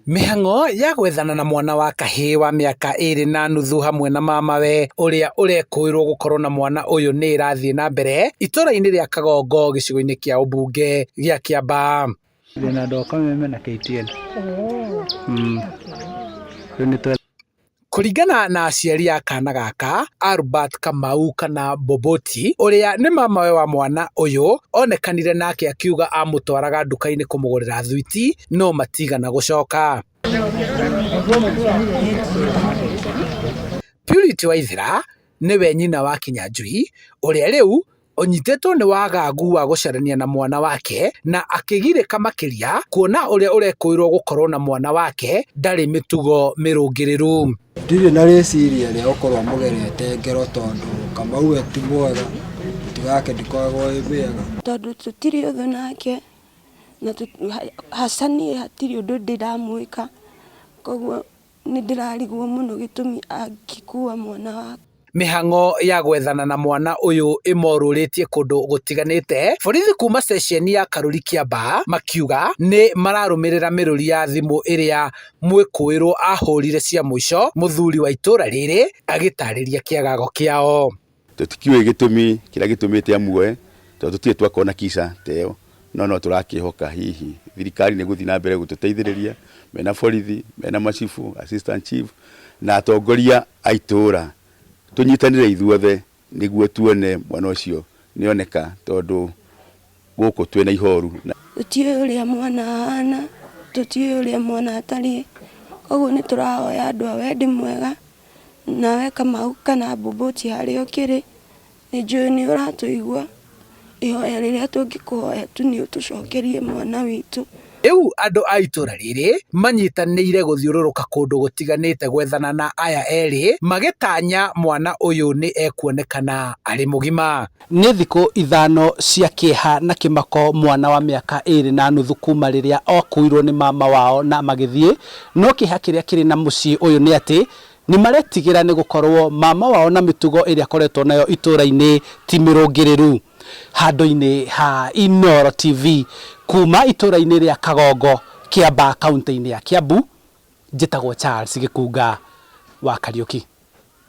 Mĩhang'o ya gwethana na mwana wa kahĩĩ wa mĩaka ĩrĩ na nuthu hamwe na mamawe ũrĩa ũrekũĩrwo gũkorwo na mwana ũyũ nĩ ĩrathiĩ na mbere itũra-inĩ rĩa Kagongo gĩcigo-inĩ kĩa ũmbunge gĩa Kĩambaa. Ndĩna andũ a Kameme na KTN. Rĩu nĩ Kũringana na aciari a kana gaka, Albert Kamau kana Boboti, ũrĩa nĩ mamawe wa mwana ũyũ, onekanire nake akiuga amũtwaraga nduka-inĩ kũmũgũrĩra thwiti no matigana gũcoka. Purity Waithera nĩwe nyina wa Kinyanjui, ũrĩa rĩu ũnyitĩtwo nĩ wagagu wa gũcarania na mwana wake na akĩgirĩka makĩria kuona ũrĩa ũrekũĩrwo gũkorwo na mwana wake ndarĩ mĩtugo mĩrũngĩrĩru. Ndirĩ na rĩciria rĩa gũkorwo amũgerete ngero tondũ Kamau we ti mwega, mĩtugo yake ndĩkoragwo ĩ mĩega. Tondũ tũtirĩ ũthũ nake na haca niĩ hatirĩ ũndũ ndĩ ndamwĩka, koguo Nĩ ndĩrarigwo mũno gĩtũmi angĩkua mwana wakwa. Mĩhang'o ya gwethana na mwana ũyũ ĩmorũrĩtie kũndũ gũtiganĩte, borithi kuma ceceni ya Karuri Kĩambaa makiuga nĩ mararũmĩrĩra mĩrũri ya thimũ ĩrĩa mwĩkũĩrwo ahũrire cia mũico mũthuri wa itũra rĩrĩ agĩtarĩria kĩagago kĩao. Tũtikĩũĩ gĩtũmi kĩrĩa gĩtũmĩte amuoe tondũ tũtirĩ twakorwo na kisa ta ĩyo, no no tũrakĩhoka hihi thirikari nĩ ĩgũthiĩ na mbere gũtũteithĩrĩria mena borithi, mena macibũ, assistant chief na atongoria a itũũra, tũnyitanĩre ithuothe nĩguo tuone mwana ũcio nĩ oneka tondũ gũkũ twĩna ihoru. Tũtiũĩ ũrĩa mwana ahana, tũtiũĩ ũrĩa mwana atariĩ, koguo nĩ tũrahoya andũ a wendi mwega Nawe Kamau kana Mbũmbũti harĩa ũkĩrĩ, nĩ njũĩ nĩ ũratũigua, ihoya rĩrĩa tũngĩkũhoya tu nĩ ũtũcokerie mwana witũ. Rĩu andũ a itũra rĩrĩ manyitanĩire gũthiũrũrũka kũndũ gũtiganĩte gwethana na aya erĩ magĩtanya mwana ũyũ nĩ ekuonekana arĩ mũgima. Nĩ thikũ ithano cia kĩeha na kĩmako mwana wa mĩaka ĩrĩ na nuthu kuma rĩrĩa akuirwo nĩ mama wao na magĩthiĩ, no kĩeha kĩrĩa kĩrĩ na mũciĩ ũyũ nĩ atĩ nĩ maretigĩra nĩ gũkorwo mama wao na mĩtugo ĩrĩa akoretwo nayo itũra-inĩ ti mĩrũngĩrĩru. Handũ-inĩ ha Inooro TV kuma itũra-inĩ rĩa Kagongo, Kĩambaa kaũntĩ-inĩ ya Kiambu, njĩtagwo Charles Gĩkunga wa Kariũki.